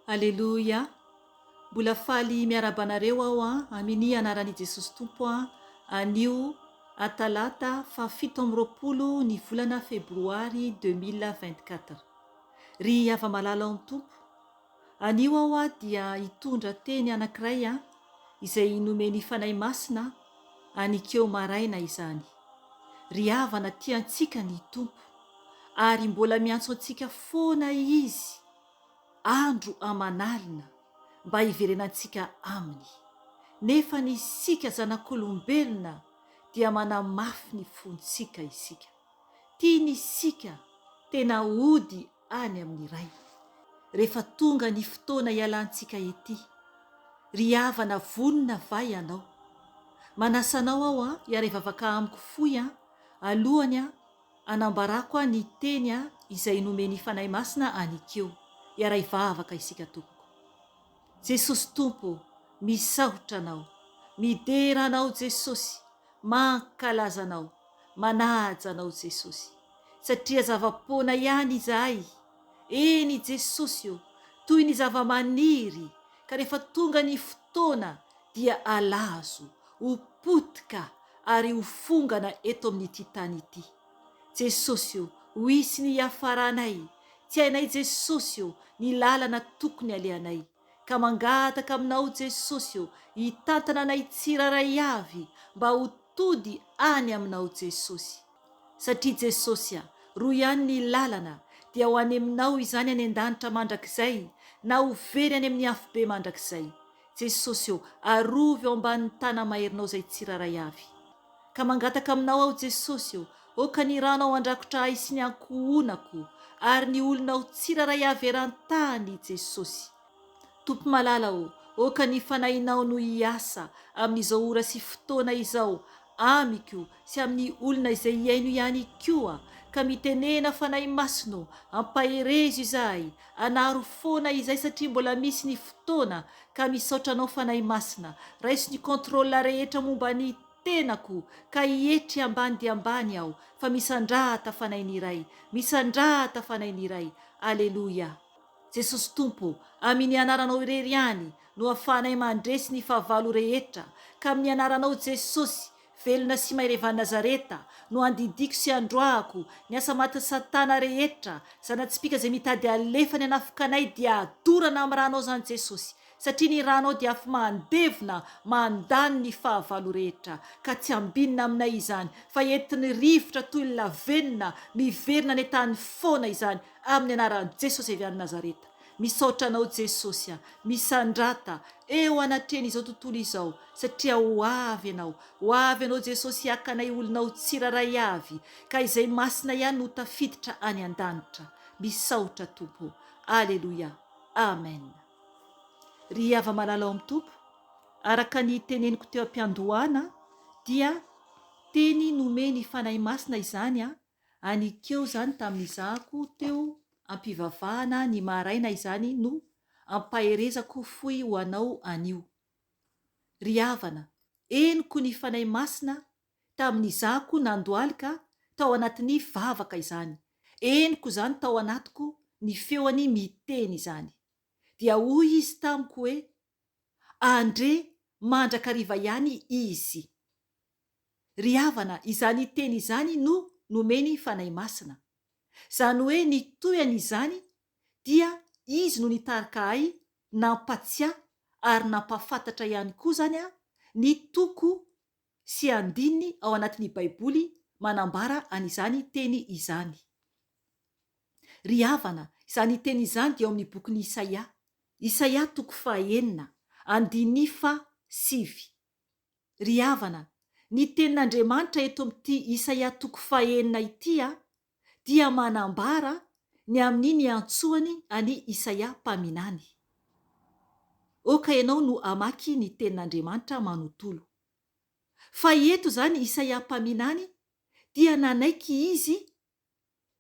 Aleloia! Mbola faly miarahaba anareo aho an, amini anaran i Jesosy Tompo an, anio atalata faha 27 ny volana febroary 2024. Ry hava-malala ao am Tompo, anio aho dia hitondra teny anankiray an, izay nomeny Fanahy Masina anikeo maraina izany. Ry havana tia antsika ny Tompo, ary mbola miantso antsika foana Izy andro aman'alina mba hiverenantsika Aminy. Nefa ny isika zanak'olombelona dia manamafy ny fontsika isika. Tiany isika tena hody any amin'ny Ray. Rehefa tonga ny fotoana hialantsika ety. Ry havana vonona va ianao? Manasa anao aho an hiara-hivavaka amiko fohy an alohany an hanambarako an ny teny an izay nomen'ny Fanahy Masina anikeo. Hiara-hivavaka isika tompoko. Jesosy Tompo ô, misaotra Anao. Midera Anao Jesosy, mankalaza Anao, manaja Anao Jesosy. Satria zava-poana ihany izahay, eny Jesosy ô, toy ny zava-maniry ka rehefa tonga ny fotoana dia alazo, ho potika ary ho fongana eto amin'ity tany ity. Jesosy ô, ho hisy ny hiafaranay, tsy hainay Jesosy ô, ny lalana tokony alehanay. Ka mangataka aminao Jesosy ô, hitantana anay tsirairay avy mba ho tody any aminao Jesosy. Satria Jesosy a, roa ihany ny lalana, dia ho any aminao izany any an-danitra mandrakizay, na ho very any amin'ny afobe mandrakizay. Jesosy ô, arovy ao ambanin'ny tana-maherinao izay tsirairay avy. Ka mangataka aminao aho Jesosy ô, oka ny ranao handrakotra ahy sy ny ankohonako ary ny olonao tsirairay avy eran-tany Jesosy. Tompo malala ô, oka ny Fanahinao no hiasa amin'izao ora sy fotoana izao amiko sy amin'ny olona izay hihaino ihany koa, ka mitenena Fanahy Masina ô, ampaherezo izahay, anaro foana izay satria mbola misy ny fotoana, ka misaotra anao Fanahy Masina, raiso ny contrôle rehetra momba ny tenako ka hietry ambany dia ambany aho fa misandrahata Fanahy ny Ray, misandrahata Fanahy ny Ray, Aleloia. Jesosy Tompo ô, amin ny anaranao irery ihany no afahanay mandresy ny fahavalo rehetra, ka amin ny anaranao Jesosy, velona sy mahery avy any Nazareta, no andidiako sy androahako ny asa matin'i satana rehetra, zana-tsipìka izay mitady alefany hanafoka anay dia adorana amin'ny ranao izany Jesosy, satria ny ranao dia afo mandevona mandany ny fahavalo rehetra, ka tsy ambinina aminay izany, fa entin'ny rivotra toy ny lavenona miverina any an-tany foana izany, amin'ny anaran'i Jesosy avy any Nazareta. Misaotra anao Jesosy a! Misandrata eo anatrehan'izao tontolo izao satria ho avy ianao, ho avy ianao Jesosy haka anay olonao tsirairay avy ka izay masina ihany no tafiditra any an-danitra. Misaotra Tompo. Aleloia. Amen. Ry hava-malala ao amin'ny Tompo, araka ny teneniko teo am-piandohana dia teny nomen'ny Fanahy Masina izany a, Anikeo izany tamin'izahako teo am-pivavahana ny maraina izany no ampaherezako fohy ho anao anio. Ry havana, henoko ny Fanahy Masina tamin'izahako nandohalika tao anatin'ny vavaka izany. Henoko izany tao anatiko ny feony miteny izany. Dia hoy Izy tamiko hoe, Andre mandrakariva ihany Izy. Ry havana, izany teny izany no nomeny Fanahy Masina. Izany hoe ny tohiny izany dia Izy no nitarika ahy nampatsiahy ary nampahafantatra ihany koa izany ny toko sy andininy ao anatin'ny Baiboly manambara an'izany teny izany. Ry havana, izany teny izany dia ao amin'ny bokin'i Isaia, Isaia toko fahaenina, andininy faha sivy. Ry havana, ny tenin'Andriamanitra eto amin'ity Isaia toko fahenina ity dia manambara ny amin'ny niantsoany an'i Isaia mpaminany. Oka ianao no hamaky ny tenin'Andriamanitra manontolo. Fa eto izany Isaia mpaminany dia nanaiky izy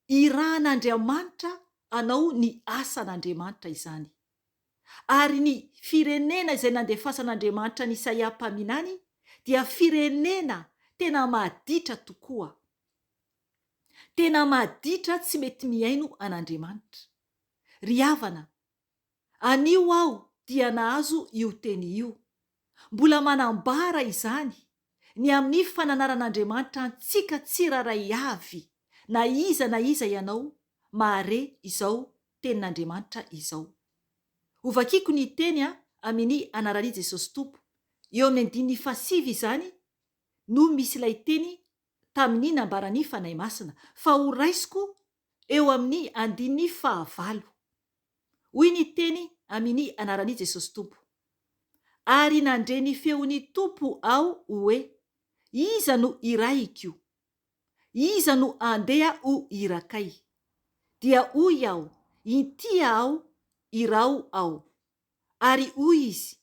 Irahan'Andriamanitra anao ny asan'Andriamanitra izany. Ary ny firenena izay nandefasan'Andriamanitra an'i Isaia mpaminany dia firenena tena maditra tokoa. Tena maditra tsy mety mihaino an'Andriamanitra. Ry havana, Anio aho dia nahazo io teny io. Mbola manambara izany ny amin'ny fananaran'Andriamanitra antsika tsirairay avy, na iza na iza ianao mahare izao tenin'Andriamanitra izao. Hovakiko ny teny amini anaran'i Jesosy Tompo. Eo amin'ny andininy fahasivy izany no misy ilay teny tamin'ny nambaran'ny Fanahy Masina, fa horaisiko eo amin'ny andininy fahavalo. Hoy ny teny amini anaran'i Jesosy Tompo. Ary nandre ny feon'ny Tompo aho hoe, Iza no hirahiko? Iza no handeha ho irakay? Dia hoy aho, Inty aho, iraho aho. Ary hoy Izy,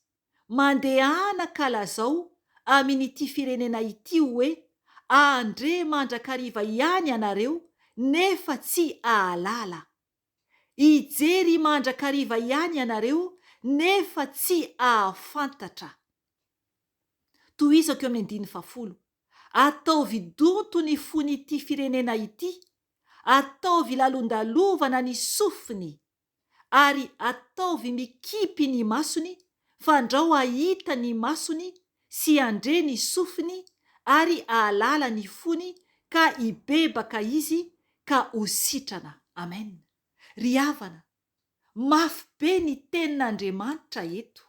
Mandehana ka lazao amin'ity firenena ity hoe, Handre mandrakariva ihany ianareo, nefa tsy hahalala. Hijery mandrakariva ihany ianareo, nefa tsy hahafantatra. Tohizako eo amin'ny andininy fahafolo. Ataovy donto ny fon'ity firenena ity, ataovy lalondalovana ny sofiny, ary ataovy mikipy ny masony, fandrao hahita ny masony sy handre ny sofiny ary hahalala ny fony ka hibebaka izy ka ho sitrana. Amen. Ry havana, mafy be ny tenin'Andriamanitra eto.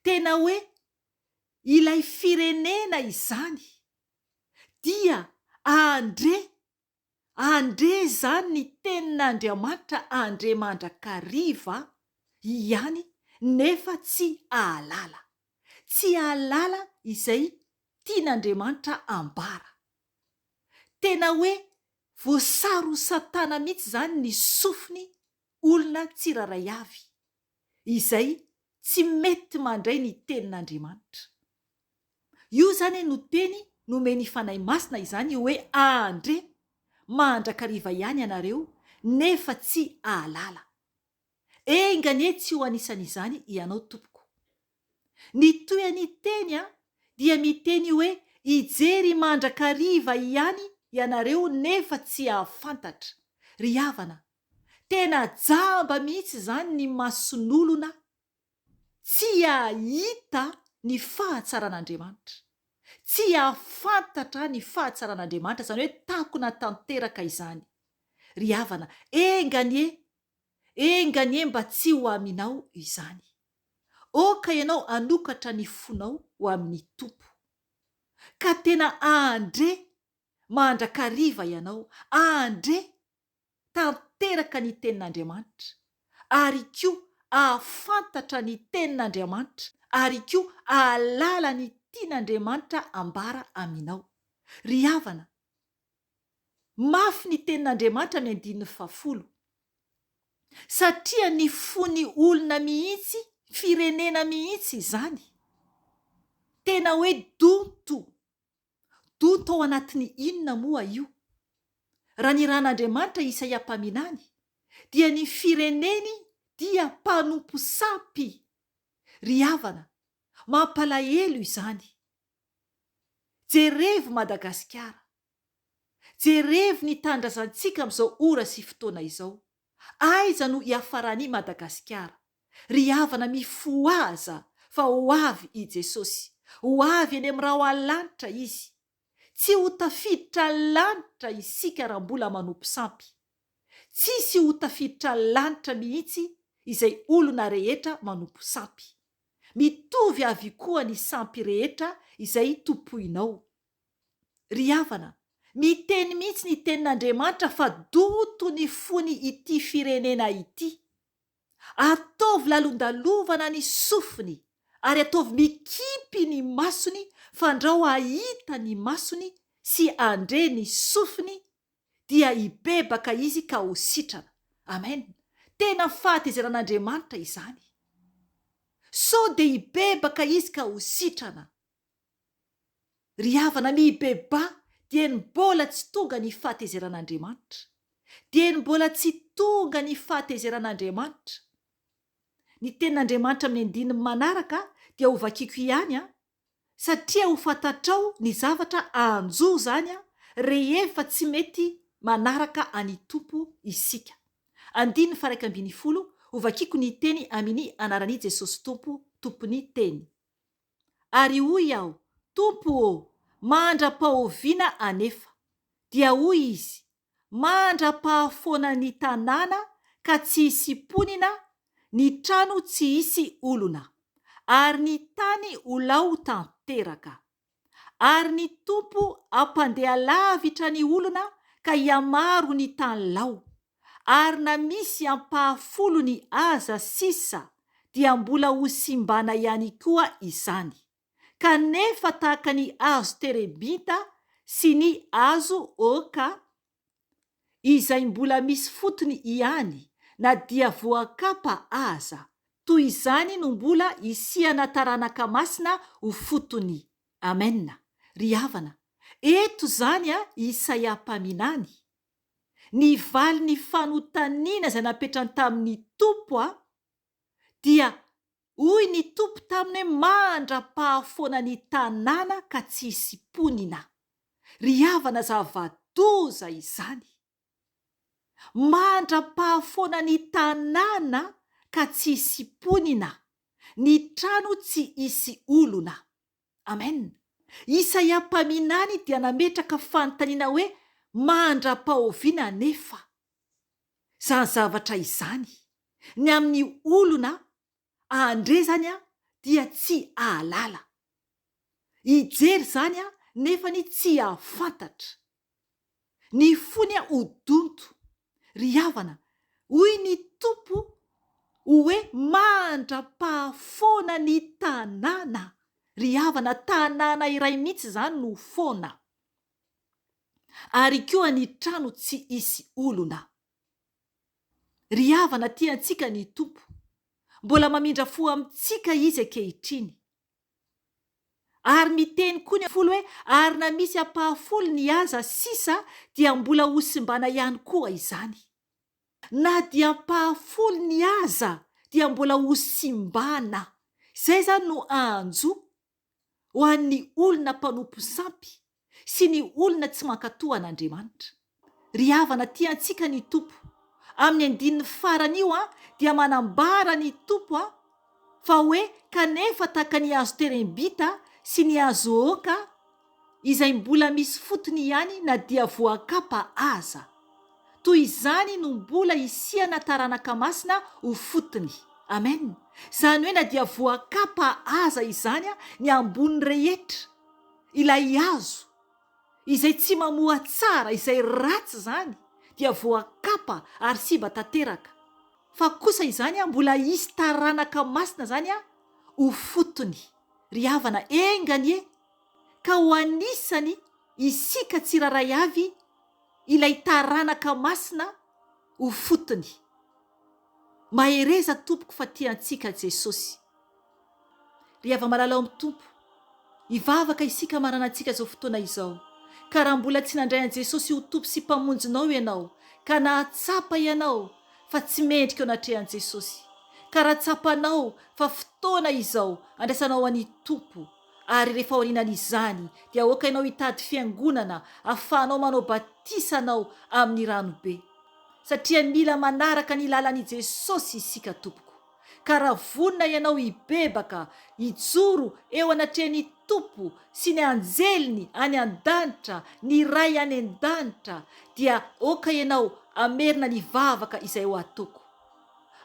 Tena hoe ilay firenena izany dia handre Handre izany ny tenin'Andriamanitra handre mandrakariva ihany nefa tsy hahalala. Tsy hahalala izay tian'Andriamanitra ambara. Tena hoe voasaron'i Satana mihitsy izany ny sofiny olona tsirairay avy izay tsy mety mandray ny tenin'Andriamanitra. Io izany no teny nomen'ny Fanahy Masina izany hoe handre mandrakariva ihany ianareo nefa tsy hahalala. Enga anie tsy ho anisan'izany ianao tompoko. Ny tohin'ny teny dia miteny hoe hijery mandrakariva ihany ianareo nefa tsy hahafantatra. Ry havana, tena jamba mihitsy izany ny mason'olona tsy hahita ny fahatsaran'Andriamanitra, tsy hahafantatra ny fahatsaran'Andriamanitra, izany hoe takona tanteraka izany. Ry havana, enga anie, enga anie mba tsy ho aminao izany. Aoka ianao hanokatra ny fonao ho amin'ny Tompo, ka tena handre mandrakariva ianao, handre tanteraka ny Tenin'Andriamanitra, ary koa hahafantatra ny Tenin'Andriamanitra, ary koa hahalala ny tian'Andriamanitra ambara aminao. Ry havana, mafy ny Tenin'Andriamanitra amin'ny andininy fahafolo, satria ny fon'ny olona mihitsy, firenena mihitsy izany, tena hoe donto Donto ao anatin'ny inona moa io? Raha nirahan'Andriamanitra Isaia mpaminany, dia ny fireneny dia mpanompo sampy. Ry havana, mampalahelo izany. Jerevo Madagasikara. Jerevo ny tanindrazantsika amin'izao ora sy fotoana izao. Aiza no hiafaran'i Madagasikara? Ry havana mifohaza fa ho avy i Jesosy. Ho avy eny amin'ny rahoalanitra Izy. Tsy ho tafiditra lanitra isika raha mbola manompo sampy. Tsisy ho tafiditra lanitra mihitsy izay olona rehetra manompo sampy. Mitovy avikoa ny sampy rehetra izay tompoinao. Ry havana, miteny mihitsy ny tenin'Andriamanitra fa donto ny fony ity firenena ity. Ataovy lalondalovana ny sofiny ary ataovy mikipy ny masony fandrao hahita ny masony sy handre ny sofiny dia hibebaka izy ka ho sitrana. Amen. Tena fahatezeran'Andriamanitra izany. Sao dia hibebaka izy ka ho sitrana. Ry havana mibebaha dieny mbola tsy tonga ny fahatezeran'Andriamanitra. Dieny mbola tsy tonga ny fahatezeran'Andriamanitra. Ny tenin'Andriamanitra amin'ny andininy manaraka dia ho vakiko ihany an, satria ho fantatrao ny zavatra hanjo izany rehefa tsy mety manaraka an'i Tompo isika. Andininy faha 11, Hovakiko ny teny amini anaran'i Jesosy Tompo, Tompon'ny Teny. Ary hoy aho, Tompo ô, mandra-pahoviana anefa? Dia hoy Izy, Mandra-pahafoanan'ny tanàna ka tsy hisy mponina, ny trano tsy hisy olona, ary ny tany ho lao tanteraka. Ary ny Tompo hampandeha lavitra ny olona ka hihamaro ny tany lao, ary na misy ampahafolony aza sisa dia mbola ho simbana ihany koa izany. Kanefa tahaka ny hazo terebinta sy ny hazo ôka, izay mbola misy fotony ihany na dia voakapa aza, toy izany no mbola hisiana taranaka masina ho fotony. Amen. Ry havana, eto izany i Isaia mpaminany, ny valin'ny fanontaniana izay napetrany tamin'ny Tompo dia Hoy ny Tompo taminy hoe, Mandra-pahafoana ny tanàna ka tsy hisy mponina. Ry havana zava-doza izany! Mandra-pahafoana ny tanàna ka tsy hisy mponina, ny trano tsy hisy olona. Amen. Isaia mpaminany dia nametraka fanontaniana hoe, Mandra-pahoviana anefa izany zavatra izany? Ny amin'ny olona handre izany dia tsy hahalala. Hijery izany nefany tsy hahafantatra. Ny fony ho donto. Ry havana, hoy ny Tompo hoe mandra-pahafoana ny tanàna. Ry havana, tanàna iray mihitsy izany no foana. Ary koa ny trano tsy hisy olona. Ry havana, tia antsika ny Tompo. Mbola mamindra fo amintsika Izy ankehitriny. Ary miteny koa ny folo hoe, ary na misy ampahafolony aza sisa dia mbola hosimbana ihany koa izany. Na dia ampahafolony aza dia mbola hosimbana. Izay izany no hanjo ho an'ny olona mpanompo sampy sy ny olona tsy mankatò an'Andriamanitra. Ry havana tia antsika ny Tompo. Amin'ny andininy farany io dia manambara ny Tompo fa hoe kanefa tahaka ny hazo terembita sy ny hazo oaka izay mbola misy fotony ihany na dia voakapa aza. Toy izany no mbola hisiana taranaka masina ho fotony. Amen. Izany hoe na dia voakapa aza izany ny ambony rehetra, ilay hazo, Izay tsy mamoa tsara, izay ratsy izany dia voakapa ary simba tanteraka. Fa kosa izany mbola hisy taranaka masina izany ho fotony. Ry havana, enga anie ka ho anisany isika tsirairay avy ilay taranaka masina ho fotony. Mahereza tompoko fa tia antsika Jesosy. Ry hava-malala ao amin'ny Tompo, hivavaka isika manana antsika izao fotoana izao. Ka raha mbola tsy nandray an'i Jesosy ho Tompo sy Mpamonjinao ianao, ka nahatsapa ianao fa tsy mendrika eo anatrehan'i Jesosy, ka raha tsapanao fa fotoana izao andraisanao an'i Tompo, ary rehefa aorianan'izany dia aoka ianao hitady fiangonana afahanao manao batisa anao amin'ny ranobe. Satria mila manaraka ny lalan'i Jesosy isika tompoko. Ka raha vonona ianao hibebaka, hijoro eo anatrehan'ny Tompo sy ny anjeliny any an-danitra, ny Ray any an-danitra, dia aoka ianao hamerina ny vavaka izay ho ataoko.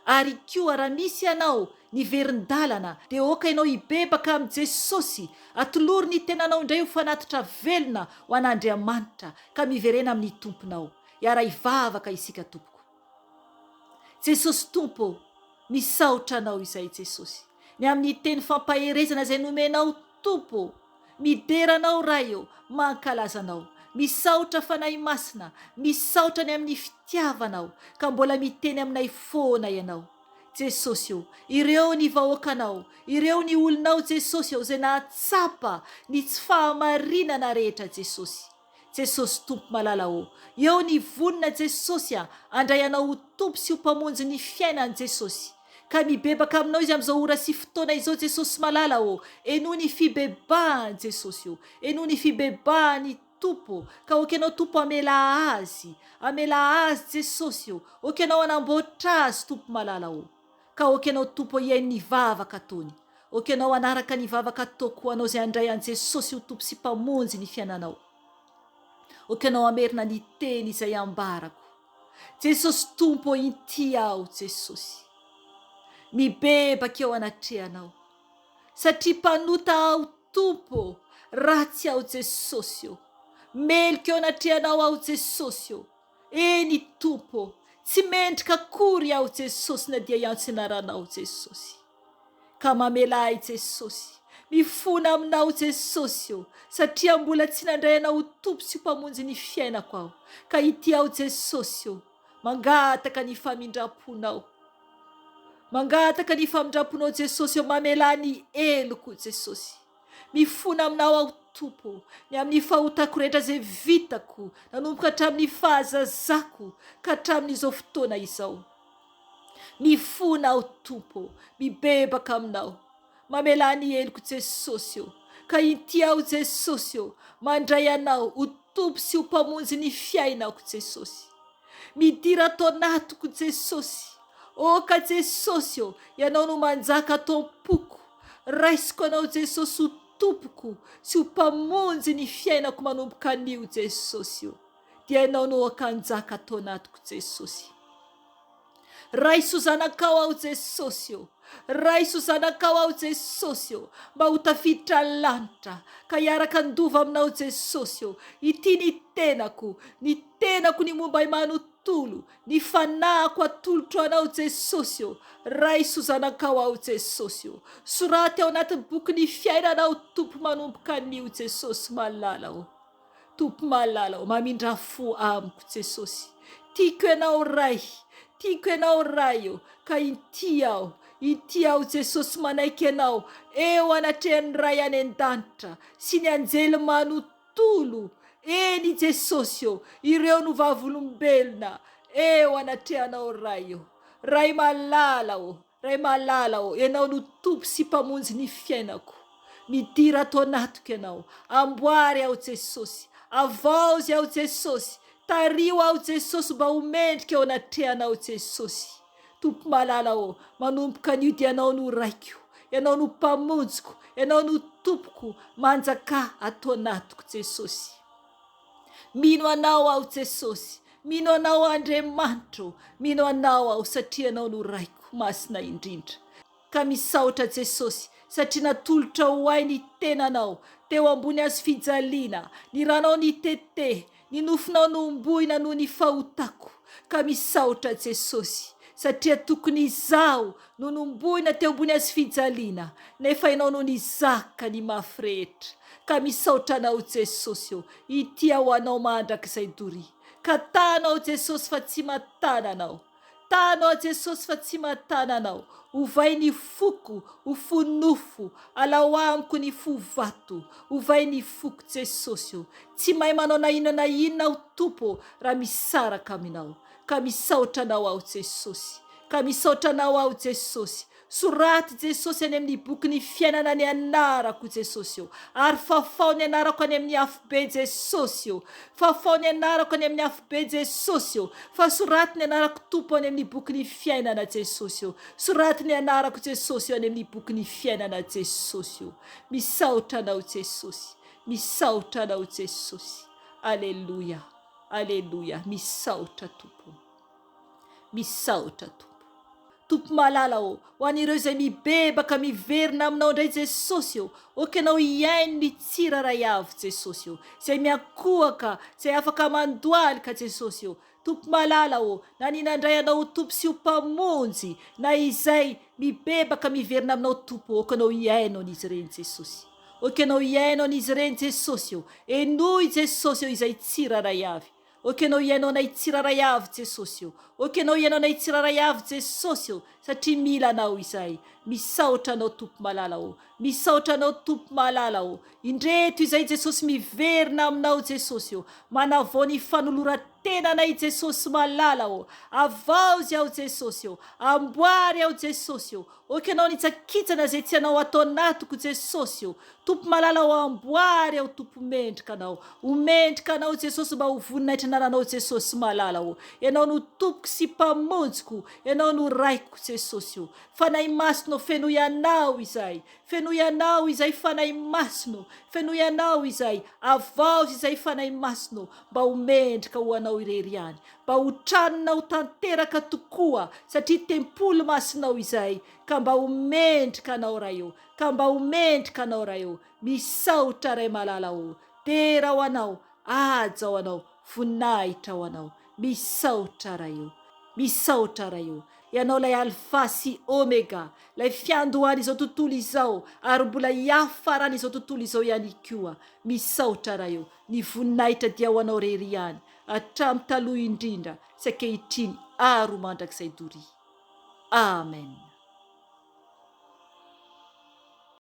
Ary koa raha misy ianao niverin-dalana, dia aoka ianao hibebaka amin'i Jesosy, atolory ny tenanao indray ho fanatitra velona ho an'Andriamanitra, ka miverena amin'ny Tomponao. Hiara-hivavaka isika tompoko. Jesosy Tompo ô, misaotra Anao izay Jesosy, ny amin'ny teny fampaherezana izay nomenao Tompo ô, midera Anao Ray ô, mankalaza Anao, misaotra Fanahy Masina, misaotra ny amin'ny fitiavanao ka mbola miteny aminay foana Ianao. Jesosy ô, ireo ny vahoakanao, ireo ny olonao Jesosy ô, izay nahatsapa ny tsy fahamarinana rehetra Jesosy. Jesosy Tompo malala ô! Eo ny vonona Jesosy a! Andray anao ho Tompo sy ho Mpamonjy ny fiainany Jesosy. Ka mibebaka aminao izy amin'izao ora sy fotoana izao Jesosy malala ô! Henoy ny fibebahany Jesosy ô! Henoy ny fibebahany Tompo ô! Ka ok ianao Tompo hamela azy! Hamela azy Jesosy ô! Ok ianao hanamboatra azy Tompo malala ô! Ka aoka Ianao Tompo hihaino ny vavaka ataony. Aoka Ianao hanaraka ny vavaka ataoko ho anao izay handray an'i Jesosy ho Tompo sy Mpamonjy ny fiainanao. Aoka Ianao hamerina ny teny izay ambarako. Jesosy Tompo ô inty aho Jesosy. Mibebaka eo anatrehanao. Satria mpanota aho Tompo ô, ratsy aho Jesosy ô. Meloka eo anatrehanao aho Jesosy ô. Eny Tompo ô, tsy mendrika akory aho Jesosy na dia hiantso anaranao Jesosy. Ka mamela ahy Jesosy. Mifona aminao Jesosy ô, satria mbola tsy nandray anao ho Tompo sy ho Mpamonjy ny fiainako aho. Ka ity aho Jesosy ô, mangataka ny famindram-ponao. Mangataka ny famindram-ponao Jesosy ô, mamelà ny heloko Jesosy. Mifona aminao aho Tompo, ny amin'ny fahotako rehetra izay vitako nanomboka hatramin'ny fahazazako ka hatramin'izao fotoana izao. Mifona aho Tompo ô, mibebaka aminao. Mamelà ny heloko Jesosy ô. Ka inty aho Jesosy ô, mandray Anao ho Tompo sy ho Mpamonjy ny fiainako Jesosy. Midira ato anatiko Jesosy. Ô ka Jesosy ô, Ianao no manjaka ato am-poko. Raisiko Anao Jesosy ho Tompoko sy ho Mpamonjy ny fiainako manomboka anio Jesosy ô. Dia Ianao no akanjaka ato anatiko Jesosy. Raiso zanakao aho Jesosy ô. Raiso zanakao aho Jesosy ô. Mba ho tafiditra lanitra ka hiaraka handova aminao Jesosy ô. Ity ny tenako, ny tenako ny momba ahy manontolo, ny fanahiko atolotro anao Jesosy ô. Raiso zanakao aho Jesosy ô. Soraty ao anatin'ny bokin'ny fiainana aho Tompo manomboka anio Jesosy malala ô. Tompo malala ô, mamindrà fo amiko Jesosy. Tiako Ianao Ray, tiako Ianao Ray ô, ka inty aho, inty aho Jesosy manaiky Ianao eo anatrehan'ny Ray any an-danitra sy ny anjely manontolo, eny Jesosy ô, ireo no vavolombelona eo anatrehanao Ray ô. Ray malala ô, Ray malala ô, Ianao no Tompo sy Mpamonjy ny fiainako. Midira ato anatiko Ianao. Amboary aho Jesosy. Avaozy aho Jesosy. Tariho aho Jesosy mba ho mendrika eo anatrehanao Jesosy. Tompo malala ô, manomboka anio dia Ianao no Raiko. Ianao no Mpamonjiko. Ianao no Tompoko. Manjakà ato anatiko Jesosy. Mino Anao aho Jesosy, mino Anao Andriamanitro, mino Anao aho satria Ianao no Raiko masina indrindra. Ka misaotra Jesosy satria natolotrao ho ahy ny tenanao teo ambony hazo fijaliana, ny ranao nitete, ny nofonao nohomboina noho ny fahotako. Ka misaotra Jesosy satria tokony izaho no nomboina teo ambony hazo fijaliana nefa Ianao no nizaka ny mafy rehetra. Ka misaotra Anao Jesosy ô, ity aho Anao mandrakizay doria. Ka tano aho Jesosy fa tsy matana Anao. Tano aho Jesosy fa tsy matana Anao. Ovay ny foko ho fo nofo, alao amiko ny fo vato. Ovay ny foko Jesosy ô. Tsy mahay manao na inona na inona aho Tompo ô raha misaraka Aminao. Ka misaotra Anao aho Jesosy. Ka misaotra Anao aho Jesosy. Soraty Jesosy any amin'ny bokin'ny fiainana ny anarako Jesosy ô. Ary fafao ny anarako any amin'ny afobe Jesosy ô. Fafao ny anarako any amin'ny afobe Jesosy ô. Fa soraty ny anarako Tompo any amin'ny bokin'ny fiainana Jesosy ô. Soraty ny anarako Jesosy ô any amin'ny bokin'ny fiainana Jesosy ô. Misaotra Anao Jesosy. Misaotra Anao Jesosy. Aleloia. Aleloia. Misaotra Tompo. Misaotra Tompo. Tompo malala ô, ho an'ireo izay mibebaka miverina aminao indray Jesosy ô, ok Ianao hihaino ny tsirairay avy Jesosy ô, izay miankohoka, izay afaka mandohalika Jesosy ô, Tompo malala ô, na ny nandray Anao ho Tompo sy ho Mpamonjy, na izay mibebaka miverina aminao Tompo ô, ok Ianao hihaino an'izy ireny Jesosy. Ok Ianao hihaino an'izy ireny Jesosy ô, henoy Jesosy ô izay tsirairay avy. Ok Ianao hihaino anay tsirairay avy Jesosy o. Ok Ianao hihaino anay tsirairay avy Jesosy o, satria mila Anao izahay. Misaotra Anao Tompo malala o. Misaotra Anao Tompo malala o. Indreto izay Jesosy miverina aminao Jesosy o. Manavao ny fanoloran-tenanay. tenanay Jesosy malala ô. Avaozy aho Jesosy ô. Amboary aho Jesosy ô. Ok anao nitsakitsana zay tsy anao ato anatiko Jesosy ô. Tompo malala ô amboary aho Tompo mendrika anao. Ho mendrika anao Jesosy mba ho voninahitra anaranao Jesosy malala ô. Ianao no Tompoko sy Mpamonjiko. Ianao no Raiko Jesosy ô. Fanahy Masina ô fenoy anao izahay. Fenoy anao izay Fanahy Masina ô. Fenoy anao izay. Avaozy izay Fanahy Masina ô mba ho mendrika ho anao irery ihany. Mba ho tranonao tanteraka tokoa satria tempoly masinao izay ka mba ho mendrika anao Ray ô. Ka mba ho mendrika anao Ray ô. Misaotra Ray malala ô. Dera ho anao, haja ho anao, voninahitra ho anao. Misaotra Ray ô. Misaotra Ray ô. Ianao ilay Alfa sy Omega, ilay fiandohan'izao tontolo izao ary mbola hiafaran'izao tontolo izao ihany koa. Misaotra Ray ô. Ny voninahitra dia ho anao rery ihany, hatramin'ny taloha indrindra sy ankehitriny ary ho mandrakizay doria. Amen.